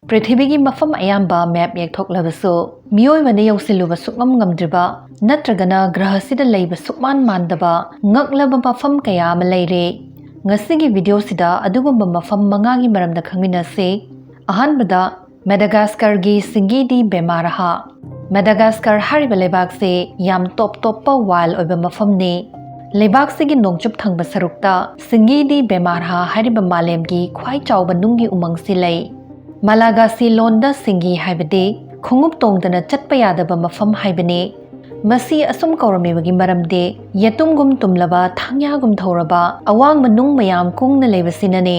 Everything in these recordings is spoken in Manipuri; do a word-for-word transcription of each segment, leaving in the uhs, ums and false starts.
ꯄ꯭ꯔꯤꯊꯤꯕꯤꯒꯤ ꯃꯐꯝ ꯑꯌꯥꯝꯕ ꯃꯦꯞ ꯌꯦꯛꯊꯣꯛꯂꯕꯁꯨ, ꯃꯤꯑꯣꯏꯕꯅ ꯌꯧꯁꯤꯜꯂꯨꯕ ꯁꯨꯛꯉꯝ ꯉꯝꯗ꯭ꯔꯤꯕ ꯅꯠꯇ꯭ꯔꯒꯅ ꯒ꯭ꯔꯍꯁꯤꯗ ꯂꯩꯕ ꯁꯨꯛꯃꯥꯟ ꯃꯥꯟꯗꯕ ꯉꯛꯂꯕ ꯃꯐꯝ ꯀꯌꯥ ꯑꯃ ꯂꯩꯔꯦ꯫ ꯉꯁꯤꯒꯤ ꯚꯤꯗꯤꯑꯣꯁꯤꯗ ꯑꯗꯨꯒꯨꯝꯕ ꯃꯐꯝ ꯃꯉꯥꯒꯤ ꯃꯔꯝꯗ ꯈꯪꯃꯤꯟꯅꯁꯤ꯫ ꯑꯍꯥꯟꯕꯗ, ꯃꯦꯗꯥꯒꯥꯁꯀꯔꯒꯤ ꯁꯤꯡꯒꯤꯗꯤ ꯕꯦꯃꯥꯔꯍꯥ꯫ ꯃꯦꯗꯥꯒꯥꯁꯀꯔ ꯍꯥꯏꯔꯤꯕ ꯂꯩꯕꯥꯛꯁꯤ ꯌꯥꯝ ꯇꯣꯞ ꯇꯣꯞꯄ ꯋꯥꯏꯜ ꯑꯣꯏꯕ ꯃꯐꯝꯅꯤ꯫ ꯂꯩꯕꯥꯛꯁꯤꯒꯤ ꯅꯣꯡꯆꯨꯞ ꯊꯪꯕ ꯁꯔꯨꯛꯇ ꯁꯤꯡꯒꯤꯗꯤ ꯕꯦꯃꯥꯔꯍꯥ ꯍꯥꯏꯔꯤꯕ ꯃꯥꯂꯦꯝꯒꯤ ꯈ꯭ꯋꯥꯏ ꯆꯥꯎꯕ ꯅꯨꯡꯒꯤ ꯎꯃꯪꯁꯤ ꯂꯩ꯫ ꯃꯂꯥꯒꯥꯁꯤ ꯂꯣꯟꯗ ꯁꯤꯡꯒꯤ ꯍꯥꯏꯕꯗꯤ ꯈꯣꯡꯎꯞ ꯇꯣꯡꯗꯅ ꯆꯠꯄ ꯌꯥꯗꯕ ꯃꯐꯝ ꯍꯥꯏꯕꯅꯤ꯫ ꯃꯁꯤ ꯑꯁꯨꯝ ꯀꯧꯔꯝꯃꯤꯕꯒꯤ ꯃꯔꯝꯗꯤ ꯌꯦꯇꯨꯝꯒꯨꯝ ꯇꯨꯝꯂꯕ, ꯊꯥꯡꯌꯥꯒꯨꯝ ꯊꯧꯔꯕ, ꯑꯋꯥꯡꯕ ꯅꯨꯡ ꯃꯌꯥꯝ ꯀꯨꯡꯅ ꯂꯩꯕꯁꯤꯅꯅꯤ꯫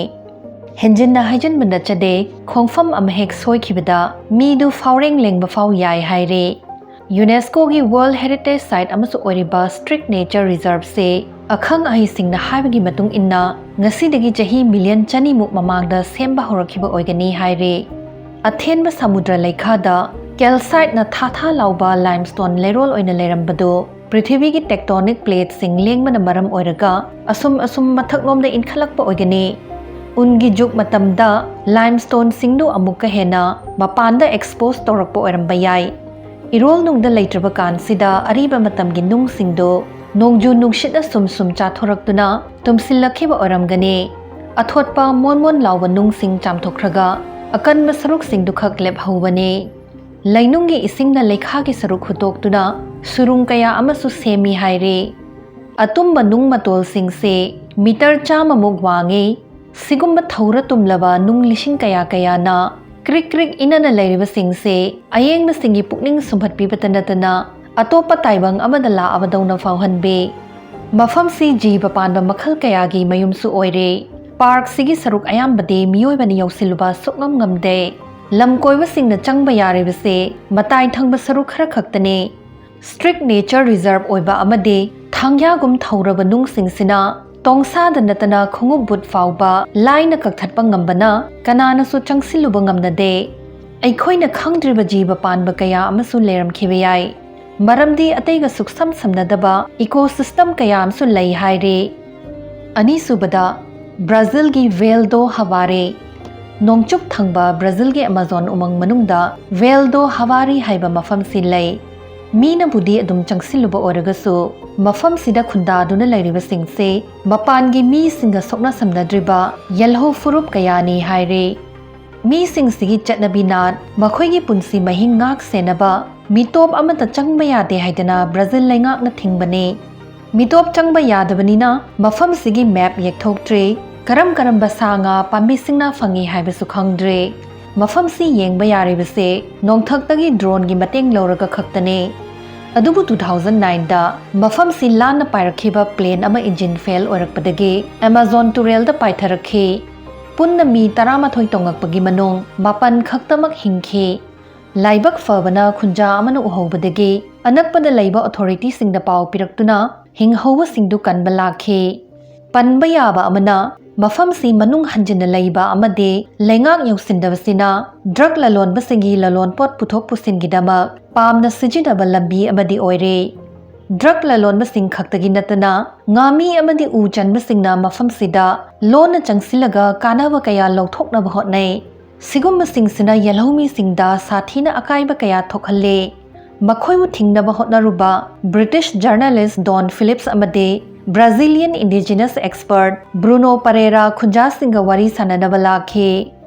ꯍꯦꯟꯖꯤꯟꯅ ꯍꯥꯏꯖꯤꯟꯕ ꯅꯠꯆꯗꯦ, ꯈꯣꯡꯐꯝ ꯑꯃꯍꯦꯛ ꯁꯣꯏꯈꯤꯕꯗ ꯃꯤꯗꯨ ꯐꯥꯎꯔꯦꯡ ꯂꯦꯡꯕ ꯐꯥꯎ ꯌꯥꯏ ꯍꯥꯏꯔꯦ꯫ ꯌꯨꯅꯦꯁꯀꯣꯒꯤ ꯋꯥꯔꯜꯗ ꯍꯦꯔꯤꯇꯦꯖ ꯁꯥꯏꯠ ꯑꯃꯁꯨ ꯑꯣꯏꯔꯤꯕ ꯁ꯭ꯇ꯭ꯔꯤꯛ ꯅꯦꯆꯔ ꯔꯤꯖꯔꯚꯁꯦ, ꯑꯈꯪ ꯑꯍꯩꯁꯤꯡꯅ ꯍꯥꯏꯕꯒꯤ ꯃꯇꯨꯡ ꯏꯟꯅ, ꯉꯁꯤꯗꯒꯤ ꯆꯍꯤ ꯃꯤꯂꯤꯌꯟ ꯆꯅꯤꯃꯨꯛ ꯃꯃꯥꯡꯗ ꯁꯦꯝꯕ ꯍꯧꯔꯛꯈꯤꯕ ꯑꯣꯏꯒꯅꯤ ꯍꯥꯏꯔꯦ꯫ ꯑꯊꯦꯟꯕ ꯁꯃꯨꯗ꯭ꯔ ꯂꯩꯈꯥꯗ ꯀꯦꯜꯁꯥꯏꯠꯅ ꯊꯥ ꯊꯥ ꯂꯥꯎꯕ ꯂꯥꯏꯝꯁ꯭ꯇꯣꯟ ꯂꯩꯔꯣꯜ ꯑꯣꯏꯅ ꯂꯩꯔꯝꯕꯗꯨ, ꯄ꯭ꯔꯤꯊꯤꯕꯤꯒꯤ ꯇꯦꯛꯇꯣꯅꯤꯛ ꯄ꯭ꯂꯦꯠꯁꯤꯡ ꯂꯦꯡꯕꯅ ꯃꯔꯝ ꯑꯣꯏꯔꯒ ꯑꯁꯨꯝ ꯑꯁꯨꯝ ꯃꯊꯛꯂꯣꯝꯗ ꯏꯟꯈꯠꯂꯛꯄ ꯑꯣꯏꯒꯅꯤ꯫ ꯎꯟꯒꯤ ꯖꯨꯒ ꯃꯇꯝꯗ ꯂꯥꯏꯝꯁ꯭ꯇꯣꯟꯁꯤꯡꯗꯨ ꯑꯃꯨꯛꯀ ꯍꯦꯟꯅ ꯃꯄꯥꯟꯗ ꯑꯦꯛꯁꯄꯣꯖ ꯇꯧꯔꯛꯄ ꯑꯣꯏꯔꯝꯕ ꯌꯥꯏ꯫ ꯏꯔꯣꯜ ꯅꯨꯡꯗ ꯂꯩꯇ꯭ꯔꯕ ꯀꯥꯟꯁꯤꯗ ꯑꯔꯤꯕ ꯃꯇꯝꯒꯤ ꯅꯨꯡꯁꯤꯡꯗꯨ ꯅꯣꯡꯖꯨ ꯅꯨꯡꯁꯤꯠꯅ ꯁꯨꯝ ꯁꯨꯝ ꯆꯥꯊꯣꯔꯛꯇꯨꯅ ꯇꯨꯝꯁꯤꯜꯂꯛꯈꯤꯕ ꯑꯣꯏꯔꯝꯒꯅꯤ꯫ ꯑꯊꯣꯠꯄ ꯃꯣꯟ ꯃꯣꯟ ꯂꯥꯎꯕ ꯅꯨꯡꯁꯤꯡ ꯆꯥꯝꯊꯣꯛꯈ꯭ꯔꯒ ꯑꯀꯟꯕ ꯁꯔꯨꯛꯁꯤꯡꯗꯨꯈꯛ ꯂꯦꯞꯍꯧꯕꯅꯤ꯫ ꯂꯩꯅꯨꯡꯒꯤ ꯏꯁꯤꯡꯅ ꯂꯩꯈꯥꯒꯤ ꯁꯔꯨꯛ ꯍꯨꯠꯇꯣꯛꯇꯨꯅ ꯁꯨꯔꯨꯡ ꯀꯌꯥ ꯑꯃꯁꯨ ꯁꯦꯝꯃꯤ ꯍꯥꯏꯔꯤ꯫ ꯑꯇꯨꯝꯕ ꯅꯨꯡ ꯃꯇꯣꯜꯁꯤꯡꯁꯦ ꯃꯤꯇꯔ ꯆꯥꯝꯃꯃꯨꯛ ꯋꯥꯡꯉꯤ꯫ ꯁꯤꯒꯨꯝꯕ ꯊꯧꯔ ꯇꯨꯝꯂꯕ ꯅꯨꯡ ꯂꯤꯁꯤꯡ ꯀꯌꯥ ꯀꯌꯥꯅ ꯀ꯭ꯔꯤꯛ ꯀ꯭ꯔꯤꯛ ꯏꯅꯅ ꯂꯩꯔꯤꯕꯁꯤꯡꯁꯦ ꯑꯌꯦꯡꯕꯁꯤꯡꯒꯤ ꯄꯨꯛꯅꯤꯡ ꯁꯨꯝꯍꯠꯄꯤꯕꯇ ꯅꯠꯇꯅ ꯑꯇꯣꯞꯄ ꯇꯥꯏꯕꯪ ꯑꯃꯗ ꯂꯥꯛꯑꯕꯗꯧꯅ ꯐꯥꯎꯍꯟꯕꯤ꯫ ꯃꯐꯝꯁꯤ ꯖꯤꯕ ꯄꯥꯟꯕ ꯃꯈꯜ ꯀꯌꯥꯒꯤ ꯃꯌꯨꯝꯁꯨ ꯑꯣꯏꯔꯦ꯫ ꯄꯥꯔꯛꯁꯤꯒꯤ ꯁꯔꯨꯛ ꯑꯌꯥꯝꯕꯗꯤ ꯃꯤꯑꯣꯏꯕꯅ ꯌꯧꯁꯤꯜꯂꯨꯕ ꯁꯨꯛꯉꯝ ꯉꯝꯗꯦ꯫ ꯂꯝ ꯀꯣꯏꯕꯁꯤꯡꯅ ꯆꯪꯕ ꯌꯥꯔꯤꯕꯁꯦ ꯃꯇꯥꯏ ꯊꯪꯕ ꯁꯔꯨꯛ ꯈꯔ ꯈꯛꯇꯅꯤ꯫ ꯁ꯭ꯇ꯭ꯔꯤꯛ ꯅꯦꯆꯔ ꯔꯤꯖꯔꯚ ꯑꯣꯏꯕ ꯑꯃꯗꯤ ꯊꯥꯡꯌꯥꯒꯨꯝ ꯊꯧꯔꯕ ꯅꯨꯡꯁꯤꯡꯁꯤꯅ ꯇꯣꯡꯁꯥꯗ ꯅꯠꯇꯅ ꯈꯣꯡꯎꯞ ꯕꯨꯠ ꯐꯥꯎꯕ ꯂꯥꯏꯅ ꯀꯛꯊꯠꯄ ꯉꯝꯕꯅ ꯀꯅꯥꯅꯁꯨ ꯆꯪꯁꯤꯜꯂꯨꯕ ꯉꯝꯅꯗꯦ꯫ ꯑꯩꯈꯣꯏꯅ ꯈꯪꯗ꯭ꯔꯤꯕ ꯖꯤꯕ ꯄꯥꯟꯕ ꯀꯌꯥ ꯑꯃꯁꯨ ꯂꯩꯔꯝꯈꯤꯕ ꯌꯥꯏ꯫ ꯃꯔꯝꯗꯤ ꯑꯇꯩꯒ ꯁꯨꯛꯁꯝ ꯁꯝꯅꯗꯕ ꯏꯀꯣꯁꯤꯁꯇꯝ ꯀꯌꯥ ꯑꯃꯁꯨ ꯂꯩ ꯍꯥꯏꯔꯤ꯫ ꯑꯅꯤꯁꯨꯕꯗ, ꯕ꯭ꯔꯥꯖꯤꯜꯒꯤ ꯚꯦꯜ ꯗꯣ ꯍꯥꯕꯥꯔꯦ꯫ ꯅꯣꯡꯆꯨꯞ ꯊꯪꯕ ꯕ꯭ꯔꯥꯖꯤꯜꯒꯤ ꯑꯦꯃꯥꯖꯣꯟ ꯎꯃꯪ ꯃꯅꯨꯡꯗ ꯚꯦꯜ ꯗꯣ ꯍꯥꯋꯥꯔꯤ ꯍꯥꯏꯕ ꯃꯐꯝꯁꯤ ꯂꯩ꯫ ꯃꯤꯅꯕꯨꯗꯤ ꯑꯗꯨꯝ ꯆꯪꯁꯤꯜꯂꯨꯕ ꯑꯣꯏꯔꯒꯁꯨ, ꯃꯐꯝꯁꯤꯗ ꯈꯨꯟꯗꯥꯗꯨꯅ ꯂꯩꯔꯤꯕꯁꯤꯡꯁꯦ ꯃꯄꯥꯟꯒꯤ ꯃꯤꯁꯤꯡꯒ ꯁꯣꯛꯅ ꯁꯝꯅꯗ꯭ꯔꯤꯕ ꯌꯦꯜꯍꯧ ꯐꯨꯔꯨꯞ ꯀꯌꯥꯅꯤ ꯍꯥꯏꯔꯤ꯫ ꯃꯤꯁꯤꯡꯁꯤꯒꯤ ꯆꯠꯅꯕꯤ ꯅꯥꯠ, ꯃꯈꯣꯏꯒꯤ ꯄꯨꯟꯁꯤ ꯃꯍꯤꯡ ꯉꯥꯛ ꯁꯦꯟꯅꯕ, ꯃꯤꯇꯣꯞ ꯑꯃꯠꯇ ꯆꯪꯕ ꯌꯥꯗꯦ ꯍꯥꯏꯗꯅ ꯕ꯭ꯔꯥꯖꯤꯜ ꯂꯩꯉꯥꯛꯅ ꯊꯤꯡꯕꯅꯤ꯫ ꯃꯤꯇꯣꯞ ꯆꯪꯕ ꯌꯥꯗꯕꯅꯤꯅ ꯃꯐꯝꯁꯤꯒꯤ ꯃꯦꯞ ꯌꯦꯛꯊꯣꯛꯇ꯭ꯔꯤ꯫ ꯀꯔꯝ ꯀꯔꯝꯕ ꯁꯥ ꯉꯥ, ꯄꯥꯝꯕꯤꯁꯤꯡꯅ ꯐꯪꯉꯤ ꯍꯥꯏꯕꯁꯨ ꯈꯪꯗ꯭ꯔꯦ꯫ ꯃꯐꯝꯁꯤ ꯌꯦꯡꯕ ꯌꯥꯔꯤꯕꯁꯦ ꯅꯣꯡꯊꯛꯇꯒꯤ ꯗ꯭ꯔꯣꯟꯒꯤ ꯃꯇꯦꯡ ꯂꯧꯔꯒ ꯈꯛꯇꯅꯦ꯫ ꯑꯗꯨꯕꯨ two thousand nineꯗ ꯃꯐꯝꯁꯤ ꯂꯥꯟꯅ ꯄꯥꯏꯔꯛꯈꯤꯕ ꯄ꯭ꯂꯦꯟ ꯑꯃ ꯏꯟꯖꯤꯟ ꯐꯦꯜ ꯑꯣꯏꯔꯛꯄꯗꯒꯤ ꯑꯦꯃꯥꯖꯣꯟ ꯇꯨꯔꯦꯜꯗ ꯄꯥꯏꯊꯔꯛꯈꯤ꯫ ꯄꯨꯟꯅ ꯃꯤ ꯇꯔꯥꯃꯥꯊꯣꯏ ꯇꯣꯡꯉꯛꯄꯒꯤ ꯃꯅꯨꯡ ꯃꯥꯄꯟ ꯈꯛꯇꯃꯛ ꯍꯤꯡꯈꯤ꯫ ꯂꯥꯏꯕꯛ ꯐꯕꯅ ꯈꯨꯟꯖꯥ ꯑꯃꯅ ꯎꯍꯧꯕꯗꯒꯤ ꯑꯅꯛꯄꯗ ꯂꯩꯕ ꯑꯣꯊꯣꯔꯤꯇꯤꯁꯤꯡꯗ ꯄꯥꯎ ꯄꯤꯔꯛꯇꯨꯅ ꯍꯤꯡꯍꯧꯕꯁꯤꯡꯗꯨ ꯀꯟꯕ ꯂꯥꯛꯈꯤ꯫ ꯄꯟꯕ ꯌꯥꯕ ꯑꯃꯅ, ꯃꯐꯝꯁꯤ ꯃꯅꯨꯡ ꯍꯟꯖꯤꯟꯅ ꯂꯩꯕ ꯑꯃꯗꯤ ꯂꯩꯉꯥꯛ ꯌꯧꯁꯤꯟꯗꯕꯁꯤꯅ ꯗ꯭ꯔꯒ ꯂꯂꯣꯟꯕꯁꯤꯡꯒꯤ ꯂꯂꯣꯟꯄꯣꯠ ꯄꯨꯊꯣꯛ ꯄꯨꯁꯤꯟꯒꯤꯗꯃꯛ ꯄꯥꯝꯅ ꯁꯤꯖꯤꯟꯅꯕ ꯂꯝꯕꯤ ꯑꯃꯗꯤ ꯑꯣꯏꯔꯦ꯫ ꯗ꯭ꯔꯒ ꯂꯂꯣꯟꯕꯁꯤꯡ ꯈꯛꯇꯒꯤ ꯅꯠꯇꯅ ꯉꯥꯃꯤ ꯑꯃꯗꯤ ꯎ ꯆꯟꯕꯁꯤꯡꯅ ꯃꯐꯝꯁꯤꯗ ꯂꯣꯟꯅ ꯆꯪꯁꯤꯜꯂꯒ ꯀꯥꯟꯅꯕ ꯀꯌꯥ ꯂꯧꯊꯣꯛꯅꯕ ꯍꯣꯠꯅꯩ꯫ ꯁꯤꯒꯨꯝꯕꯁꯤꯡꯁꯤꯅ ꯌꯦꯜꯍꯧꯃꯤꯁꯤꯡꯗ ꯁꯥꯊꯤꯅ ꯑꯀꯥꯏꯕ ꯀꯌꯥ ꯊꯣꯛꯍꯜꯂꯦ꯫ ꯃꯈꯣꯏꯕꯨ ꯊꯤꯡꯅꯕ ꯍꯣꯠꯅꯔꯨꯕ ꯕ꯭ꯔꯤꯇꯤꯁ ꯖꯔꯅꯦꯂꯤꯁ ꯗꯣꯟ ꯐꯤꯂꯤꯞꯁ ꯑꯃꯗꯤ ꯕ꯭ꯔꯥꯖꯤꯂꯤꯌꯟ ꯏꯟꯗꯤꯖꯤꯅꯁ ꯑꯦꯛꯁꯄꯔꯠ ꯕ꯭ꯔꯨꯅꯣ ꯄꯔꯦꯔꯥ ꯈꯨꯟꯖꯥꯁꯤꯡꯒ ꯋꯥꯔꯤ ꯁꯥꯅꯅꯕ ꯂꯥꯛꯈꯤ꯫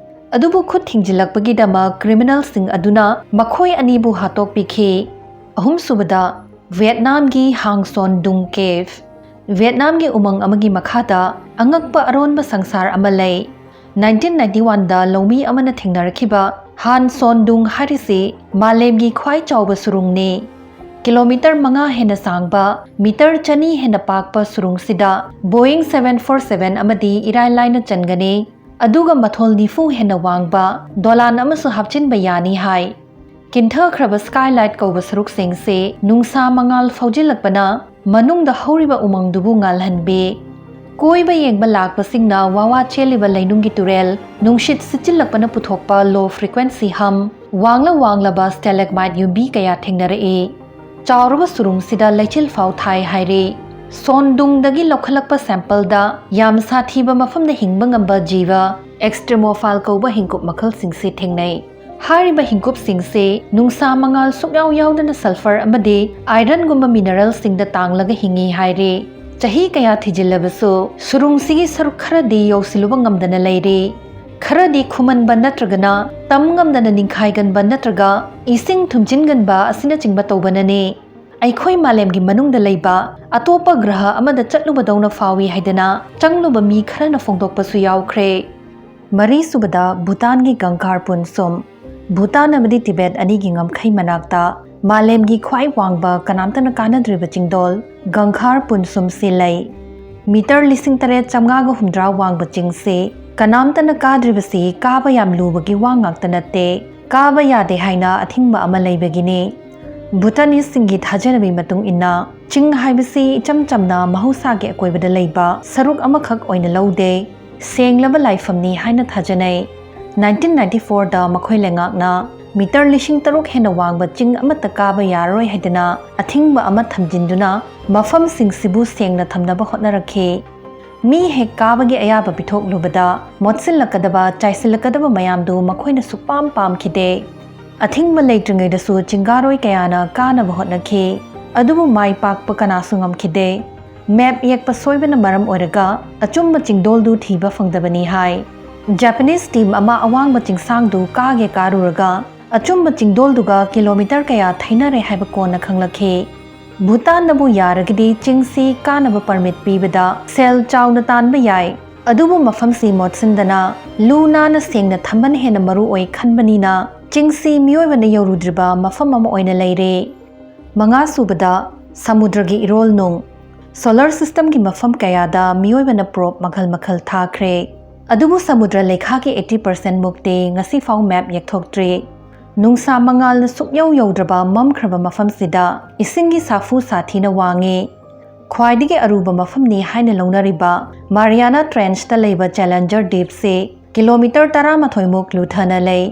ꯑꯗꯨꯕꯨ ꯈꯨꯠ ꯊꯤꯡꯖꯤꯜꯂꯛꯄꯒꯤꯗꯃꯛ ꯀ꯭ꯔꯤꯃꯤꯅꯦꯜꯁꯤꯡ ꯑꯗꯨꯅ ꯃꯈꯣꯏ ꯑꯅꯤꯕꯨ ꯍꯥꯠꯇꯣꯛꯄꯤꯈꯤ꯫ ꯑꯍꯨꯝꯁꯨꯕꯗ, ꯚꯤꯌꯦꯠꯅꯥꯝꯒꯤ ꯍꯥꯡꯁꯣꯟ ꯗꯨꯡ ꯀꯦꯚ꯫ ꯚꯤꯌꯦꯠꯅꯥꯝꯒꯤ ꯎꯃꯪ ꯑꯃꯒꯤ ꯃꯈꯥꯗ ꯑꯉꯛꯄ ꯑꯔꯣꯟꯕ ꯁꯪꯁꯥꯔ ꯑꯃ ꯂꯩ꯫ Nineteen ninety oneꯗ ꯂꯧꯃꯤ ꯑꯃꯅ ꯊꯦꯡꯅꯔꯛꯈꯤꯕ ꯍꯥꯟ ꯁꯣꯟ ꯗꯨꯡ ꯍꯥꯏꯔꯤꯁꯤ ꯃꯥꯂꯦꯝꯒꯤ ꯈ꯭ꯋꯥꯏ ꯆꯥꯎꯕ ꯁꯨꯔꯨꯡꯅꯤ꯫ ꯀꯤꯂꯣꯃꯤꯇꯔ ꯃꯉꯥ ꯍꯦꯟꯅ ꯁꯥꯡꯕ, ꯃꯤꯇꯔ ꯆꯅꯤ ꯍꯦꯟꯅ ꯄꯥꯛꯄ ꯁꯨꯔꯨꯡꯁꯤꯗ Boeing seven four seven ꯑꯃꯗꯤ ꯏꯔꯥꯏ ꯂꯥꯏꯅ ꯆꯟꯒꯅꯤ꯫ ꯑꯗꯨꯒ ꯃꯊꯣꯜ ꯅꯤꯐꯨ ꯍꯦꯟꯅ ꯋꯥꯡꯕ ꯗꯣꯂꯥꯟ ꯑꯃꯁꯨ ꯍꯥꯞꯆꯤꯟꯕ ꯌꯥꯅꯤ ꯍꯥꯏ꯫ ꯀꯤꯟꯊꯈ꯭ꯔꯕ skylight ꯀꯧꯕ ꯁꯔꯨꯛꯁꯤꯡꯁꯦ ꯅꯨꯡꯁꯥ ꯃꯉꯥꯜ ꯐꯥꯎꯖꯤꯜꯂꯛꯄꯅ ꯃꯅꯨꯡꯗ ꯍꯧꯔꯤꯕ ꯎꯃꯪꯗꯨꯕꯨ ꯉꯥꯜꯍꯟꯕꯤ꯫ ꯀꯣꯏꯕ ꯌꯦꯡꯕ ꯂꯥꯛꯄꯁꯤꯡꯅ ꯋꯥꯋꯥ ꯆꯦꯜꯂꯤꯕ ꯂꯩꯅꯨꯡꯒꯤ ꯇꯨꯔꯦꯜ, ꯅꯨꯡꯁꯤꯠ ꯁꯤꯠꯆꯤꯜꯂꯛꯄꯅ ꯄꯨꯊꯣꯛꯄ low frequency hum, ꯋꯥꯡꯂ ꯋꯥꯡꯂꯕ stalagmite ꯌꯨꯝꯕꯤ ꯀꯌꯥ ꯊꯦꯡꯅꯔꯛꯏ꯫ ꯆꯥꯎꯔꯕ ꯁꯨꯔꯨꯡꯁꯤꯗ ꯂꯩꯆꯤꯜ ꯐꯥꯎ ꯊꯥꯏ ꯍꯥꯏꯔꯤ꯫ ꯁꯣꯟꯗꯨꯡꯗꯒꯤ ꯂꯧꯈꯠꯂꯛꯄ ꯁꯦꯝꯄꯜꯗ ꯌꯥꯝ ꯁꯥꯊꯤꯕ ꯃꯐꯝꯗ ꯍꯤꯡꯕ ꯉꯝꯕ ꯖꯤꯕ extremophile ꯀꯧꯕ ꯍꯤꯡꯀꯨꯞ ꯃꯈꯜꯁꯤꯡꯁꯤ ꯊꯦꯡꯅꯩ꯫ ꯍꯥꯏꯔꯤꯕ ꯍꯤꯡꯀꯨꯞꯁꯤꯡꯁꯤ ꯅꯨꯡꯁꯥ ꯃꯉꯥꯜ ꯁꯨꯛꯌꯥꯎ ꯌꯥꯎꯗꯅ ꯁꯜꯐꯔ ꯑꯃꯗꯤ ꯑꯥꯏꯔꯟꯒꯨꯝꯕ ꯃꯤꯅꯔꯦꯜꯁꯤꯡꯗ ꯇꯥꯡꯂꯒ ꯍꯤꯡꯏ ꯍꯥꯏꯔꯤ꯫ ꯆꯍꯤ ꯀꯌꯥ ꯊꯤꯖꯤꯜꯂꯕꯁꯨ ꯁꯨꯔꯨꯡꯁꯤꯒꯤ ꯁꯔꯨꯛ ꯈꯔꯗꯤ ꯌꯧꯁꯤꯜꯂꯨꯕ ꯉꯝꯗꯅ ꯂꯩꯔꯤ꯫ ꯈꯔꯗꯤ ꯈꯨꯃꯟꯕ ꯅꯠꯇ꯭ꯔꯒꯅ ꯇꯝ ꯉꯝꯗꯅ ꯅꯤꯡꯈꯥꯏꯒꯟꯕ ꯅꯠꯇ꯭ꯔꯒ ꯏꯁꯤꯡ ꯊꯨꯝꯖꯤꯟꯒꯟꯕ ꯑꯁꯤꯅꯆꯤꯡꯕ ꯇꯧꯕꯅꯅꯤ꯫ ꯑꯩꯈꯣꯏ ꯃꯥꯂꯦꯝꯒꯤ ꯃꯅꯨꯡꯗ ꯂꯩꯕ ꯑꯇꯣꯞꯄ ꯒ꯭ꯔꯍ ꯑꯃꯗ ꯆꯠꯂꯨꯕꯗꯧꯅ ꯐꯥꯎꯏ ꯍꯥꯏꯗꯅ ꯆꯪꯂꯨꯕ ꯃꯤ ꯈꯔꯅ ꯐꯣꯡꯗꯣꯛꯄꯁꯨ ꯌꯥꯎꯈ꯭ꯔꯦ꯫ ꯃꯔꯤꯁꯨꯕꯗ ꯚꯨꯇꯥꯟꯒꯤ ꯒꯪꯈꯥꯔ ꯄꯨꯟꯁꯨꯝ꯫ ꯚꯨꯇꯥꯟ ꯑꯃꯗꯤ ꯇꯤꯕꯦꯠ ꯑꯅꯤꯒꯤ ꯉꯝꯈꯩ ꯃꯅꯥꯛꯇ ꯃꯥꯂꯦꯝꯒꯤ ꯈ꯭ꯋꯥꯏ ꯋꯥꯡꯕ ꯀꯅꯥꯝꯇꯅ ꯀꯥꯅꯗ꯭ꯔꯤꯕ ꯆꯤꯡꯗꯣꯜ ꯒꯪꯈꯥꯔ ꯄꯨꯟꯁꯨꯝꯁꯤ ꯂꯩ꯫ ꯃꯤꯇꯔ ꯂꯤꯁꯤꯡ ꯇꯔꯦꯠ ꯆꯥꯝꯃꯉꯥꯒ ꯍꯨꯝꯗ꯭ꯔꯥ ꯋꯥꯡꯕ ꯆꯤꯡꯁꯤ ꯀꯅꯥꯝꯇꯅ ꯀꯥꯗ꯭ꯔꯤꯕꯁꯤ ꯀꯥꯕ ꯌꯥꯝ ꯂꯨꯕꯒꯤ ꯋꯥ ꯉꯥꯛꯇ ꯅꯠꯇꯦ, ꯀꯥꯕ ꯌꯥꯗꯦ ꯍꯥꯏꯅ ꯑꯊꯤꯡꯕ ꯑꯃ ꯂꯩꯕꯒꯤꯅꯤ꯫ ꯚꯨꯇꯥꯅꯤꯁꯁꯤꯡꯒꯤ ꯊꯥꯖꯅꯕꯤ ꯃꯇꯨꯡ ꯏꯟꯅ, ꯆꯤꯡ ꯍꯥꯏꯕꯁꯤ ꯏꯆꯝ ꯆꯝꯅ ꯃꯍꯧꯁꯥꯒꯤ ꯑꯀꯣꯏꯕꯗ ꯂꯩꯕ ꯁꯔꯨꯛ ꯑꯃꯈꯛ ꯑꯣꯏꯅ ꯂꯧꯗꯦ, ꯁꯦꯡꯂꯕ ꯂꯥꯏꯐꯝꯅꯤ ꯍꯥꯏꯅ ꯊꯥꯖꯅꯩ꯫ ꯅꯥꯏꯟꯇꯤꯟ ꯅꯥꯏꯟꯇꯤ ꯐꯣꯔꯗ ꯃꯈꯣꯏ ꯂꯩꯉꯥꯛꯅ ꯃꯤꯇꯔ ꯂꯤꯁꯤꯡ ꯇꯔꯨꯛ ꯍꯦꯟꯅ ꯋꯥꯡꯕ ꯆꯤꯡ ꯑꯃꯠꯇ ꯀꯥꯕ ꯌꯥꯔꯔꯣꯏ ꯍꯥꯏꯗꯨꯅ ꯑꯊꯤꯡꯕ ꯑꯃ ꯊꯝꯖꯤꯟꯗꯨꯅ ꯃꯐꯝꯁꯤꯡꯁꯤꯕꯨ ꯁꯦꯡꯅ ꯊꯝꯅꯕ ꯍꯣꯠꯅꯔꯛꯈꯤ꯫ ꯃꯤ ꯍꯦꯛ ꯀꯥꯕꯒꯤ ꯑꯌꯥꯕ ꯄꯤꯊꯣꯛꯂꯨꯕꯗ ꯃꯣꯠꯁꯤꯜꯂꯛꯀꯗꯕ, ꯆꯥꯏꯁꯤꯜꯂꯛꯀꯗꯕ ꯃꯌꯥꯝꯗꯨ ꯃꯈꯣꯏꯅ ꯁꯨꯛꯄꯥꯝ ꯄꯥꯝꯈꯤꯗꯦ꯫ ꯑꯊꯤꯡꯕ ꯂꯩꯇ꯭ꯔꯤꯉꯩꯗꯁꯨ ꯆꯤꯡꯒꯥꯔꯣꯏ ꯀꯌꯥꯅ ꯀꯥꯅꯕ ꯍꯣꯠꯅꯈꯤ, ꯑꯗꯨꯕꯨ ꯃꯥꯏ ꯄꯥꯛꯄ ꯀꯅꯥꯁꯨ ꯉꯝꯈꯤꯗꯦ꯫ ꯃꯦꯞ ꯌꯦꯛꯄ ꯁꯣꯏꯕꯅ ꯃꯔꯝ ꯑꯣꯏꯔꯒ ꯑꯆꯨꯝꯕ ꯆꯤꯡꯗꯣꯜꯗꯨ ꯊꯤꯕ ꯐꯪꯗꯕꯅꯤ ꯍꯥꯏ꯫ ꯖꯄꯥꯅꯤꯁ ꯇꯤꯝ ꯑꯃ ꯑꯋꯥꯡꯕ ꯆꯤꯡꯁꯥꯡꯗꯨ ꯀꯥꯒꯦ ꯀꯥꯔꯨꯔꯒ ꯑꯆꯨꯝꯕ ꯆꯤꯡꯗꯣꯜꯗꯨꯒ ꯀꯤꯂꯣꯃꯤꯇꯔ ꯀꯌꯥ ꯊꯩꯅꯔꯦ ꯍꯥꯏꯕ ꯀꯣꯟꯅ ꯈꯪꯂꯛꯈꯤ꯫ ꯚꯨꯇꯥꯟꯅꯕꯨ ꯌꯥꯔꯒꯗꯤ ꯆꯤꯡꯁꯤ ꯀꯥꯅꯕ ꯄꯔꯃꯤꯠ ꯄꯤꯕꯗ ꯁꯦꯜ ꯆꯥꯎꯅ ꯇꯥꯟꯕ ꯌꯥꯏ, ꯑꯗꯨꯕꯨ ꯃꯐꯝꯁꯤ ꯃꯣꯠꯁꯤꯟꯗꯅ ꯂꯨ ꯅꯥꯟꯅ ꯁꯦꯡꯅ ꯊꯝꯕꯅ ꯍꯦꯟꯅ ꯃꯔꯨ ꯑꯣꯏ ꯈꯟꯕꯅꯤꯅ ꯆꯤꯡꯁꯤ ꯃꯤꯑꯣꯏꯕꯅ ꯌꯧꯔꯨꯗ꯭ꯔꯤꯕ ꯃꯐꯝ ꯑꯃ ꯑꯣꯏꯅ ꯂꯩꯔꯦ꯫ ꯃꯉꯥꯁꯨꯕꯗ, ꯁꯃꯨꯗ꯭ꯔꯒꯤ ꯏꯔꯣꯜ ꯅꯨꯡ꯫ ꯁꯣꯂꯔ ꯁꯤꯁꯇꯝꯒꯤ ꯃꯐꯝ ꯀꯌꯥꯗ ꯃꯤꯑꯣꯏꯕꯅ ꯄ꯭ꯔꯣꯕ ꯃꯈꯜ ꯃꯈꯜ ꯊꯥꯈ꯭ꯔꯦ, ꯑꯗꯨꯕꯨ ꯁꯃꯨꯗ꯭ꯔ ꯂꯩꯈꯥꯒꯤ ꯑꯩꯠꯇꯤ ꯄꯥꯔꯁꯦꯟ ꯃꯨꯛꯇꯤ ꯉꯁꯤꯐꯥꯎ ꯃꯦꯞ ꯌꯦꯛꯊꯣꯛꯇ꯭ꯔꯤ꯫ ꯅꯨꯡꯁꯥ ꯃꯉꯥꯜꯅ ꯁꯨꯛꯌꯧ ꯌꯧꯗ꯭ꯔꯕ ꯃꯝꯈ꯭ꯔꯕ ꯃꯐꯝꯁꯤꯗ ꯏꯁꯤꯡꯒꯤ ꯁꯥꯐꯨ ꯁꯥꯊꯤꯅ ꯋꯥꯡꯉꯤ꯫ ꯈ꯭ꯋꯥꯏꯗꯒꯤ ꯑꯔꯨꯕ ꯃꯐꯝꯅꯤ ꯍꯥꯏꯅ ꯂꯧꯅꯔꯤꯕ ꯃꯥꯔꯤꯌꯥꯅꯥ ꯇ꯭ꯔꯦꯟꯆꯇ ꯂꯩꯕ ꯆꯦꯂꯦꯟꯖꯔ ꯗꯤꯞꯁꯤ ꯀꯤꯂꯣꯃꯤꯇꯔ ꯇꯔꯥꯃꯥꯊꯣꯏ ꯃꯨꯛ ꯂꯨꯊꯅ ꯂꯩ꯫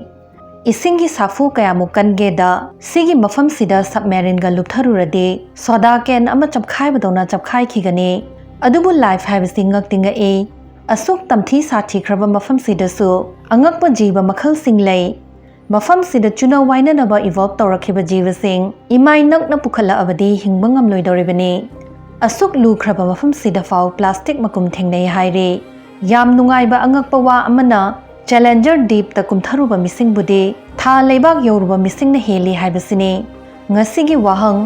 ꯏꯁꯤꯡꯒꯤ ꯁꯥꯐꯨ ꯀꯌꯥꯃꯨꯛ ꯀꯟꯒꯦꯗ, ꯁꯤꯒꯤ ꯃꯐꯝꯁꯤꯗ submarineꯒ ꯂꯨꯞꯊꯔꯨꯔꯗꯤ soda can ꯑꯃ ꯆꯞꯈꯥꯏꯕꯗꯧꯅ ꯆꯞꯈꯥꯏꯈꯤꯒꯅꯤ꯫ ꯑꯗꯨꯕꯨ life ꯍꯥꯏꯕꯁꯤ ꯉꯛꯇꯤ ꯉꯛꯏ꯫ ꯑꯁꯨꯛ ꯇꯝꯊꯤ ꯁꯥꯊꯤꯈ꯭ꯔꯕ ꯃꯐꯝꯁꯤꯗꯁꯨ ꯑꯉꯛꯄ ꯖꯤꯕ ꯃꯈꯜꯁꯤꯡ ꯂꯩ꯫ ꯃꯐꯝꯁꯤꯗ ꯆꯨꯅ ꯋꯥꯏꯅꯅꯕ evolve ꯇꯧꯔꯛꯈꯤꯕ ꯖꯤꯕꯁꯤꯡ ꯏꯃꯥꯏ ꯅꯛꯅ ꯄꯨꯈꯠꯂꯛꯑꯕꯗꯤ ꯍꯤꯡꯕ ꯉꯝꯂꯣꯏꯗꯧꯔꯤꯕꯅꯤ꯫ ꯑꯁꯨꯛ ꯂꯨꯈ꯭ꯔꯕ ꯃꯐꯝꯁꯤꯗ ꯐꯥꯎ plastic ꯃꯀꯨꯝ ꯊꯦꯡꯅꯩ ꯍꯥꯏꯔꯤ꯫ ꯌꯥꯝ ꯅꯨꯡꯉꯥꯏꯕ ꯑꯉꯛꯄ ꯋꯥ ꯑꯃꯅ, Challenger Deepꯇ ꯀꯨꯝꯊꯔꯨꯕ ꯃꯤꯁꯤꯡꯕꯨꯗꯤ ꯊꯥ ꯂꯩꯕꯥꯛ ꯌꯧꯔꯨꯕ ꯃꯤꯁꯤꯡꯅ ꯍꯦꯜꯂꯤ ꯍꯥꯏꯕꯁꯤꯅꯤ꯫ ꯉꯁꯤꯒꯤ ꯋꯥꯍꯪ: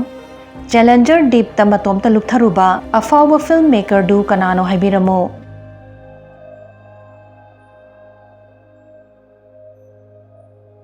Challenger Deepꯇ ꯃꯇꯣꯝꯇ ꯂꯨꯞꯊꯔꯨꯕ ꯑꯐꯥꯎꯕ filmmakerꯗꯨ ꯀꯅꯥꯅꯣ ꯍꯥꯏꯕꯤꯔꯝꯃꯨ꯫